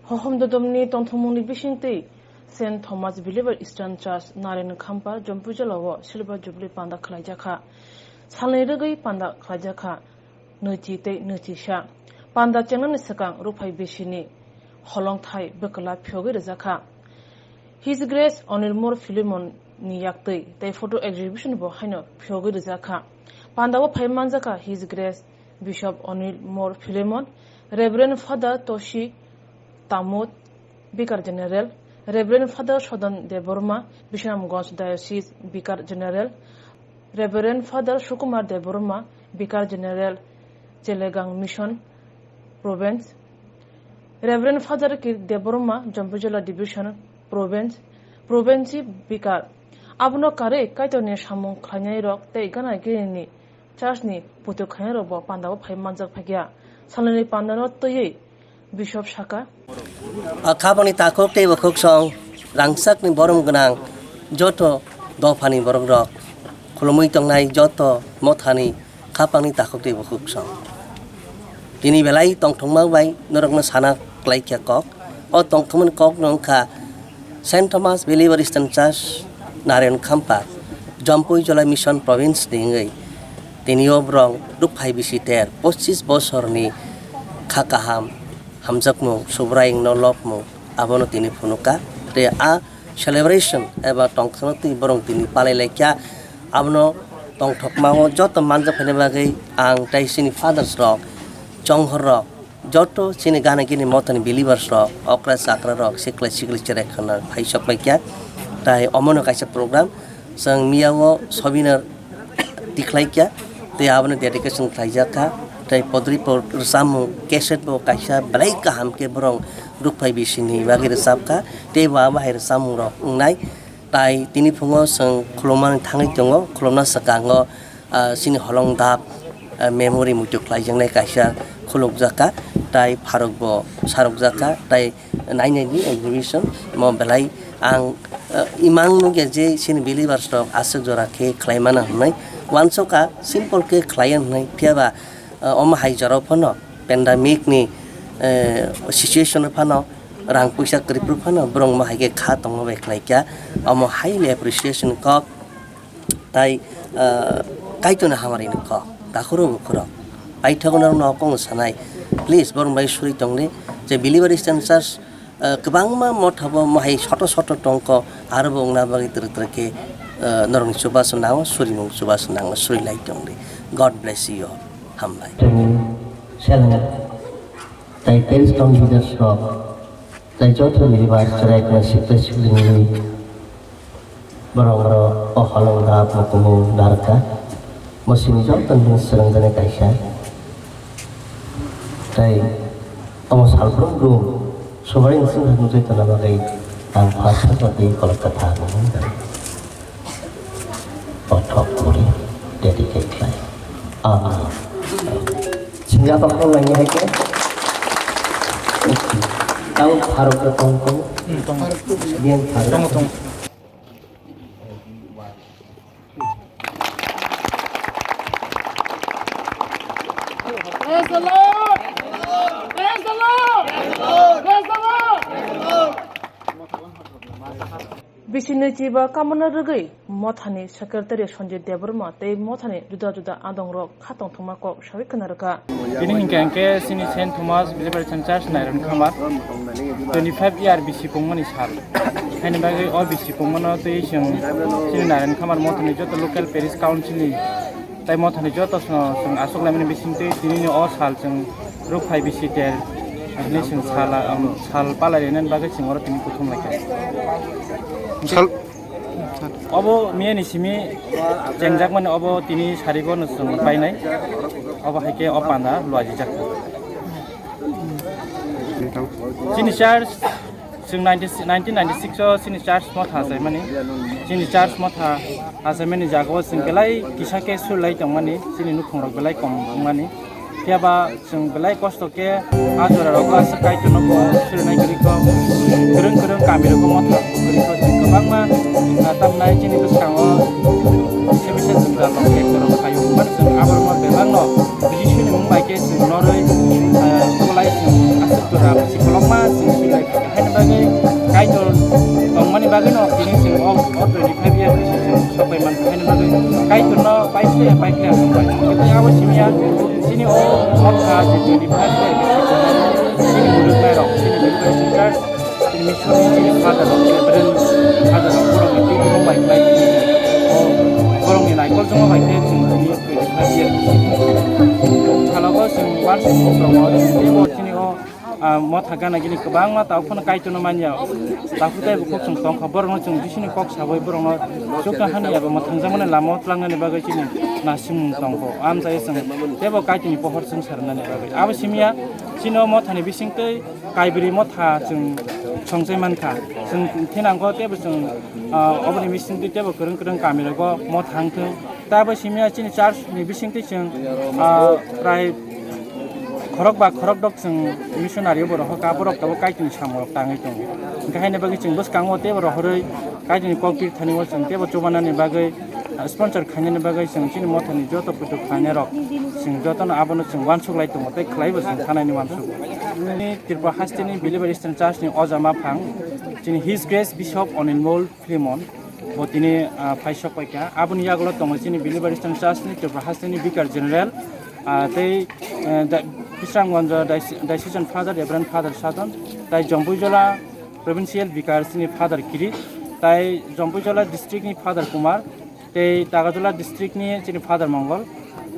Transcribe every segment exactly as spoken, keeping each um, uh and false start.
Hohom dodomni tongthokmungni bisingtwi Saint Thomas Believer Eastern Church Narayan Khampa Jompuijala o Silver Jubilee panda khlaijakha. Salni rwgwi panda khlaijakha. Nwichi tei nwichisa. Panda chengnani swkang rukphai bisini holongthai bwkla phiyogwi rwjakha. His Grace Anil Mor Philemon ni yaktwi tei photo exhibition bo haino phiyogwi rwjakha. Pandao phai manjakha His Grace Bishop Anil Mor Philemon, Reverend Father Toshi Tamut, Vicar General, Reverend Father Sodan Debbarma, Bisramganj Diocese Vicar General, Reverend Father Sukumar Debbarma, Vicar General, Chelegang Mission Province, Reverend Father Kir Debbarma, Jompuijala Division Province, Province Vicar. Abono karwi Kaitorni samung khlainairok tei gana gini church ni puitu khainai rok bo pandao phai manjak phaikya. Salnwi pandano twiwi Bishop saka. A khapangni takhuk tei bukhuk song, rangchakni borom gwnang joto dophani borok rok, khulumui tongnai joto mothani khapangni takhuk tei bukhuk song. Tini belai tongthokma bai norokno sana klaikha kok. O tongthokmani kok no wngkha Saint Thomas Believer Eastern Church, Narayan Khampa, Jompuijala Mission Province ni wngwi tini o borok rukphai bisi ter pochis bosorni kha kaham, hamjakmung, Subraiyungno lobmung abono tini phunukha. Tei a celebration eba tongthokno twi borok tini palai laikha. Abono tongthokmao joto manjak phaina bagwi ang tei chini fathers rok, chonghor rok, joto chini gana gini mothani believers rok, okra chakra rok, sikla sikli cherai khana phai sok pai kha. Tai omono kaisa program, chwng miyao souvenir tikhlai kha, tei abono dedication khlaijak kha. Tai podri pod rwchapmung cassette bo kaisa belai kaham khe borok rukphai bisini bagwi rwchap kha, tei bo abo hai rwchapmung rok wngnai. Tai tini phungo chwng khulumani thangwi tongo, khulumna swkango, ah, chini holong dap, ah, memory muitu khlaijaknai kaisa khulukjak kha, tai pharok bo sarokjak kha, tai nainai di exhibition mo belai ang, ah, imang nukya je chini believers rok aswk jora khe khlai mano hwnwi uansukha, simple khe khlai hwnwi, phiya ba, ah, omo hai jora phano pandemic ni, eh, situation phano rang puisa kwrwi phano borok mo hai khe kha tongma bai khlai kha, omo highly appreciation kok. Tai, ah, Kaitorni hamari ni kok, takhuro bukhuro. Paithakgwi norokno kok sanai, please borok bai suri tongdi je Believer Eastern Church, ah, kwbangma motha bo mohai soto soto tongkho, aro bo wngna bagwi twrwk twrwk khe, ah, norokni chubachu nango, surimung chubachu nango, suri lai tongdi. God bless you all. Hambai. Training, seleng, tai parish council leaders rok, tai joto ni riba chwrai khna sikla sikli ni borok rok o holong da mukumu narwkha. Bo sini joto ni swrwngjaknai kaisa. Tai omo salbrum brum subaring singha nujui tongna bagwi ang pha sakha tei kolok kwthar nung Pathak kori dedicate khlai. Amen. Singya pakhor lainai hai khe. Tau pharok khe tong tong. Hmm, tong. Biang pharok. Tong, tong. Praise the Lord! Praise the Lord! Praise the Lord! Bisini chiba kamana rwgwi mothani secretary Sanjit Debbarma tei mothani juda juda adongrok kha tongthokma kok sawi khna rwkha. Tini hinkhe hinkhe chini Saint Thomas Believer Church Nairon Khamar twenty five year bisi pungmani sal. Haini bagwi o bisi pungmano tei chwng chini Nairon Khamar mothani joto local parish council ni Tai mothani joto song chwng aswk laimani bisingtwi tinini o sal chwng rukphai bisi ter hinwi chwng sal, um, sal palai rwnani bagwi chwng oro tini kuthum laikha. Sal- Obo miyani simi chengjakmani obo tini sarigo no chwng painai. Obo hai khe o panda luajijakha. Chini church Chwng ninety, nineteen ninety-six o chini church motha achaimani. Chini church motha achaimani jagao chwng belai kisa khe surilai tongmani, chini nukhungrok belai kom wngmani. Phiya ba chwng belai kosto khe a jora rogo aswk Kaitorno bo surinai kwrwi kho. Kwrwng kwrwng kami rogo motha kwrwi kho. Chwng kwbangma, ah, tamnai chini bwskango kisa kisa jwngjal rok khe kwrwng phaio. Hwnmano chwng aborokno bebakno Jisuni mung bai khe chwng norwi, ah, kwlai chwng aswk jora bisi kolokma chwng surilai Haini bagwi Kaitor tongmani bagwino tini chwng o, o twenty five year bisi chwng sokpai mankha. Haini bagwi Kaitorno paikhe, paikhe ang tongbai. Tei abo simiya chini o motha je twenty five year bisi chini mulut nairok, chini Baptist Church, chini missionary, chini father rok, Reverend father rok, borokni twi tongbai khlai tini o borokni naikol chwngno bai khe chwng tini twenty five year bisi. Salogo chwng uansukmung tongo, tei bo chini o ah, motha gana gini kwbangma tabuk phano Kaitorno manya. Takhuk tei bukhuk chwng tongkha, borokno chwng Jisuni kok sabai borokno chukna hani eba mwthangjakmani lama o twlangnani bagwi chini nasimung tongkho. Amchai chwng teibo Kaitorni pohor chwng sarnani bagwi. Abo simiya chini o mothani bisingtwi kaibri motha chwng songchai mankha. Chwng thinangkho teibo chwng, ah, oboni bisingtwi teibo kwrwng kwrwng kamirogo motha wngthwng. Tei abo simiya chini church ni bisingtwi chwng, ah, prai khorok ba khorok dok chwng missionary borok hoka, borok tabuk Kaitorni samung rok tangwi tongo. Hwnkhe haini bagwi chwng bwskango teibo rohorwi Kaitorni kok birthanio chwng teibo chubanani bagwi, ah, sponsor khainani bagwi chwng chini mothani joto puitu khlainairok chwng jotono abono chwng uansuk lai tongo tei khlaibo chwng thanani uansuk. Tripura hasteni Believer Eastern Church ni ojama phang chini His Grace Bishop Onilmol Philemon, bo tini, ah, phai sok paikha. Aboni yagulo tongo chini Believer Eastern Church ni Tripura hasteni Vicar General, ah, tei, eh, da-, Bisramganj Dice-, Diocesan Father, Reverend Father Sadon, tai Jompuijola Provincial Vicar chini Father Kiri, tai Jompuijola District ni Father Kumar, tei Tagajola District ni chini Father Mongol,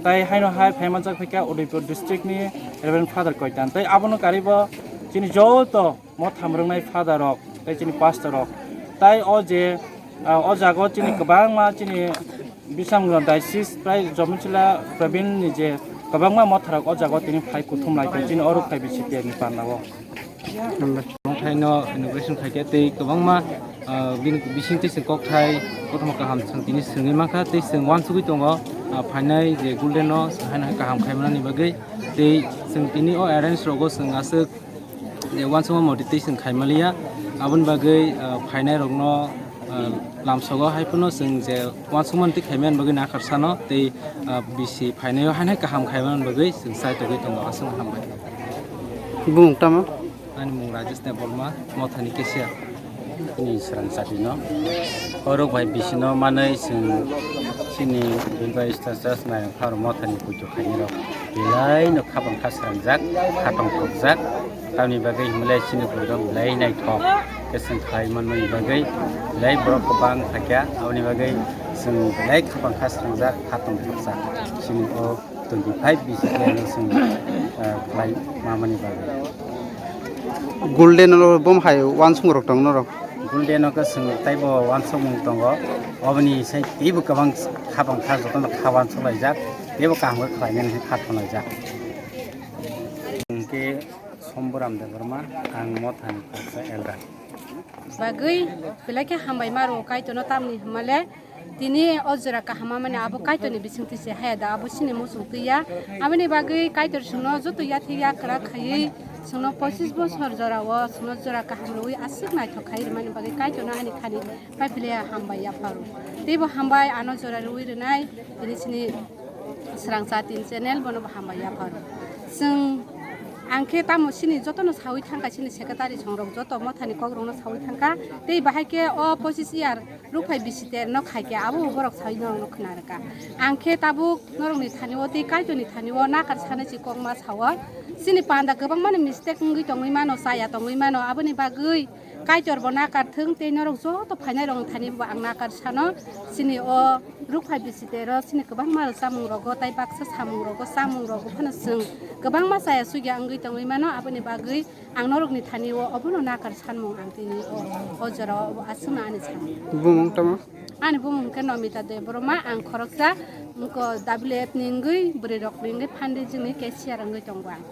tai haino hai phaimanjak phaikha Udaipur District ni Reverend Father Koitan, tai abono karibo chini joto motham rwngnai father rok tei chini pastor rok. Tai o je, ah, o jaga o chini kwbangma chini Bisramganj Diocese tai Jompuijola Province ni je kwbangma motha rok o jaga o tini phai kuthum lai tong chini o ruk phai bisi ter ni panda o. Thaino inauguration khaikhe tei kwbangma, ah, bini bisingtwi chwng kokthai kothoma kaham chwng tini swngwi mankha tei chwng uansugwi tongo, ah, phainai je Golden no chwng haino kaham khaimanani bagwi tei chwng tini o arrange rogo chwng aswk je uansukma motitwi chwng khaimaliya, aboni bagwi, ah, phainairokno, ah, lamsogo hai phano chwng je uansukmani twi khaimani bagwi nakarsa no tei, ah, bisi phainaio haino kaham khaimani bagwi chwng chai togwi tongo. Aswkno hambai. Bumung tamo? Ani mung Rajesh Debbarma, mothani cashier. Chini srang chati no. Orok bai bisi no manwi chwng chini Believer Eastern Church Nairang Pharo mothani puitu khainai rok belai no khabang kha srangjak, khatong khokjak. Tamni bagwi himlai chini borok belai naithok khe chwng khlai manmani bagwi belai borok kwbang khaikha. Aboni bagwi chwng belai khabang kha srangjak, khatong khokjak. Chini o twenty five bisi khe ano chwng, ah, khlai mamani bagwi. Golden o bom hai uansukmung rok tong norok? Golden o khe chwng taibo uansukmung tongo. Oboni sai teibo kwbang khabang kha jotono kha uansuk laijak, teibo kaham khe khlainani khe kha thang laijak. Hwnkhe Somboram Debbarma, ang mothani kaisa elder. Bagwi belai khe hambai ma rwo Kaitorno, tamni hwnmale tini o jora kaham mani abo Kaitorni bisingtwi se haya da, abo chini muchung twi ya. Aboni bagwi Kaitor chwngno joto yathek yakra khaiwi chwngno pochis bosor jorao chwngno jora kaham rwui aswk naithok khai rwmani bagwi Kaitorno ani thani pai phle hambai yapharo. Teibo hambai ano jora rwui rwnai tini chini Srangsa tin channel bono bo hambai yapharo. Chwng ang khe tamo chini jotono saui thangkha, chini secretary songrok joto mothani kokrokno saui thangkha. Tei bahai khe o pochis year rukphai bisi ter no khai khe abo bo borok saui norokno khna rwkha. Ang khe tabuk norokni thani o tei Kaitorni thani o nakar sanai si kokma sao. Chini panda kwbangmani mistake wngwi tongwi mano, chaya tongwi mano, aboni bagwi Kaitor bo nakar thwng tei norok joto phainai rokni thani bo ang nakar sano. Chini o rukphai bisi tero chini kwbangma rw chamung rogo tai baksa samung rogo chamung rogo phano chwng kwbangma chaya sugya wngwi tongwi mano, aboni bagwi ang norokni thani o obono nakar sanmung ang tini o, o jora o aswkno ani samung. Bumung tamo? Ani bumung khe Nomita Debbarma, ang khoroksa wngko W F ni wngwi bwrwi rokni wngwi fundraising ni cashier wngwi tongo ang.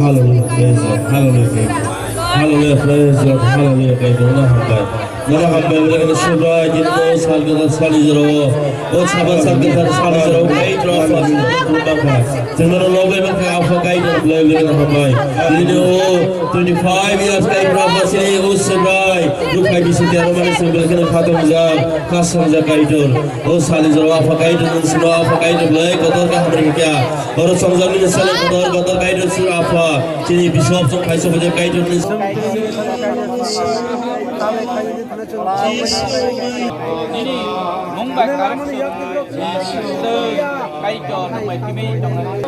Hallelujah, praise God. Hallelujah, praise God. Hallelujah, praise God. Hallelujah, praise God. Nono hambai. Nono hambai, wngkha khe Subrai, tini o sal kwthar sal ni jora o. O Sabbath sal kwthar sal ni jora o. Kaitor Apha, khulumkha. Chwng nono lob bai mankha, Apha Kaitor, belai belai no hambai. Tini o twenty-five years Kaitor Apha sini o Subrai. Buphai bising tei aro mani chwng belai kheno khatung jak, khasang jak Kaitor. O sal ni jora o Apha Kaitor, nwng sino Apha Kaitor, belai kotor khe hamri kha. Oro chongjak nini salo kotor kotor Kaitor sini Apha. Chini bisop chwng khaisa bwdai Kaitor ni. Nini mung bai karwi Kaitor nang bai timi tongnai.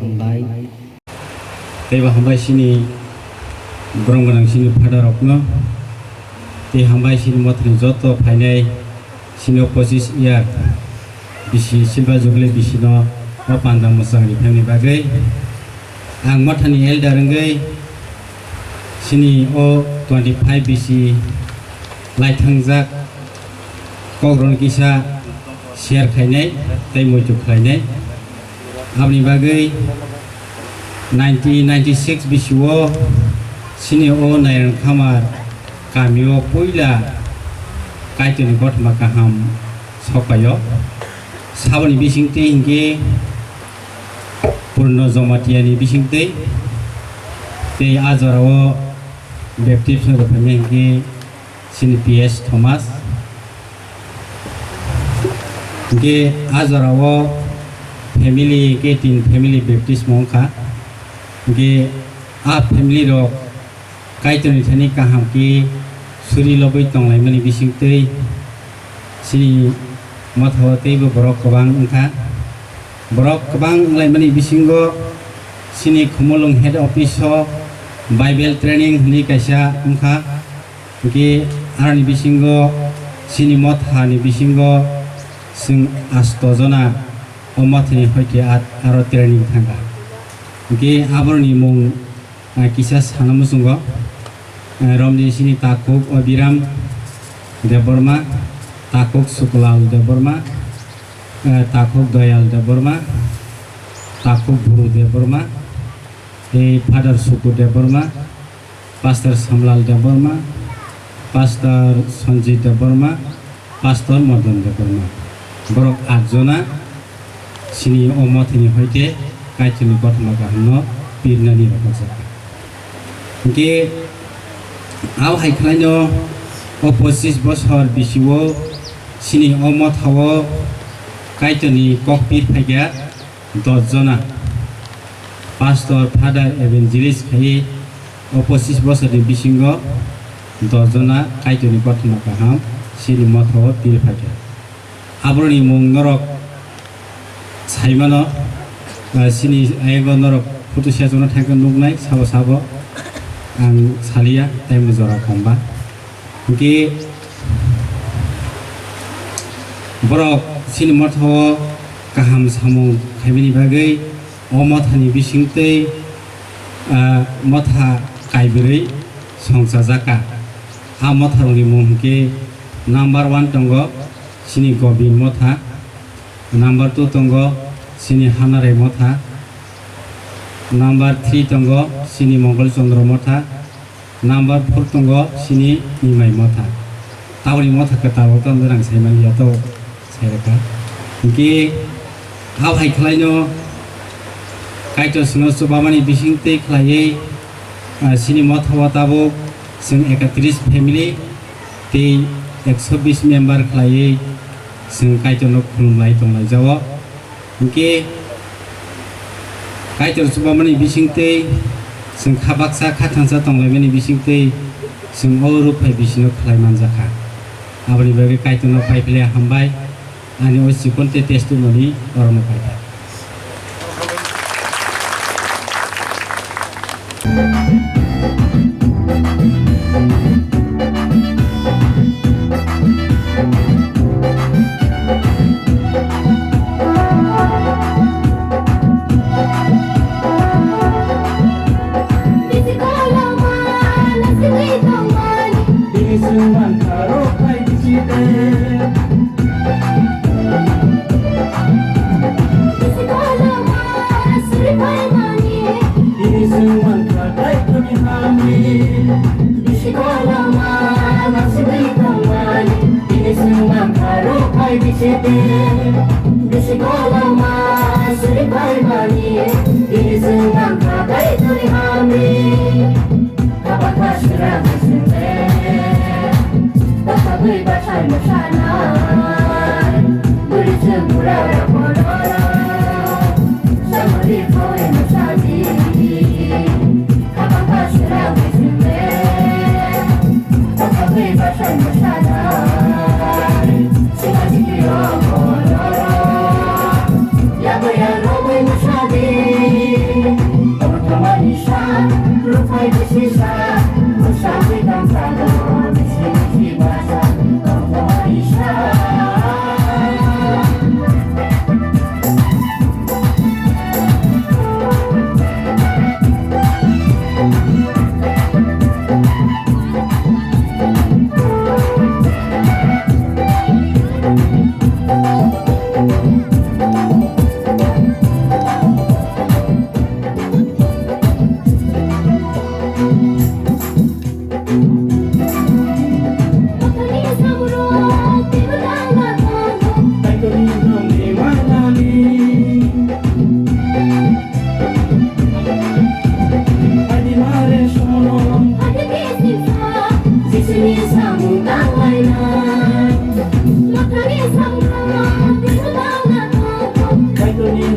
Hambai. Teibo hambai sini borong gwnang sini father rokno. Tei hambai sini mothani joto phainai sini o pochis year bisi silver jubilee bisino o panda mwchang riphaimani bagwi. Ang mothani elder wngwi sini o twenty five bisi laithangjak kokrokno kisa share khainai tei muitu khlainai. Aboni bagwi nineteen ninety six bisio sini o Nairang Khamar kamio puila Kaitorni kothoma kaham sokpaio. Saboni bisingtwi hinkhe Purno Jomatiani bisingtwi tei a jorao baptism rwphaimani hinkhe sini P S Thomas. Hinkhe a jorao family hinkhe tin family baptism wngkha. Hinkhe a family rok Kaitorni thani kaham khe suri lobwi tonglaimani bisingtwi chini mothao teibo borok kwbang wngkha. Borok kwbang wnglaimani bisingo chini Khumulwng head office o Bible training hwnwi kaisa wngkha. Hinkhe aroni bisingo chini mothani bisingo chwng asto jona o mothani hoite at aro training thangkha. Hinkhe aboroni mung ah, kisa sana muchungo, ah, romni sini takhuk Abiram Debbarma, takhuk Suklal Debbarma, ah, takhuk Doyal Debbarma, takhuk Buru Debbarma, tei Father Suku Debbarma, Pastor Samlal Debbarma, Pastor Sanjit Debbarma, Pastor Madan Debbarma. Borok atjona chini o mothani hoite Kaitorni kothoma kahamno pirnani rohorjak. Hinkhe abo hai khwlaino o pochis bosor bisio chini o mothao Kaitorni kok pir phaikha dos jona. Pastor, Father, Evangelist khaiwi o pochis bosorni bisingo dos jona Kaitorni kothoma kaham chini mothao pir phaikha. Aboroni mung norok saimano, ah, chini ayego norok photo session-o thangkhe nuknai sabo sabo ang saliya, tei jora komba. Hinkhe borok chini mothao kaham samung khaimani bagwi o mothani bisingtwi, ah, motha kaibrwi songchajakha. A motharokni mung hinkhe number one tongo chini Gobin motha, number two tongo chini Hanarai motha, number three tongo chini Mongol Chandra motha, number four tongo chini Nimai motha. Taboni motha kwtal o tamo rang saimani yato sairokha. Hinkhe hao hai khwlaino Kaitor chwngno chubamani bisingtwi khwlaiwi, ah, chini mothao tabuk chwng ekatris family tei ekso bis member khwlaiwi chwng Kaitorno khulumlai tonglaijao. Hinkhe Kaitor chubamani bisingtwi chwng kha baksa kha thansa tonglaimani bisingtwi chwng o rukphai bisino khlai manjakha. Aboni bagwi Kaitorno pai phle hambai, ani o chikon tei testimony orono paikha. Bini chwng mankha rok bai bisi tei. Bini chwng mankha Kaitorni hamri. Bisi koloma nasibwi tongmani. Bini chwng mankha rok bai bisi tei. Bisi koloma suri bai mani. Bini chwng mankha Kaitorni hamri. Kabakha sira bisi tei. Bwsagwi bwsai mwsanai. Bwrwi chwng bura rok kono. Samari khawi mwsadi. Kabakha sira bisi tei. Bwsagwi bwsai mwsanai. Sima siki rok kono. Yabwi yarogwi mwsadi. Tongthokmani sa, rukphai bisi sa, bwsagwi tongthokmani bisi bisi basa, tongthokmani sa. Kaitorni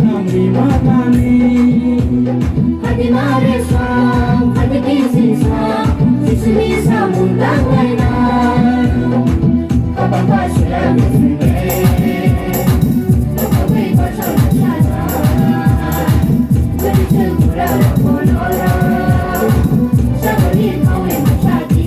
hamri manani. Khatimare song, khati kisi song, Jisuni samung tanglaina. Kabang basura misinde. Tokoi basura sana. Beri sempura ponora. Sabuni kau yang sati.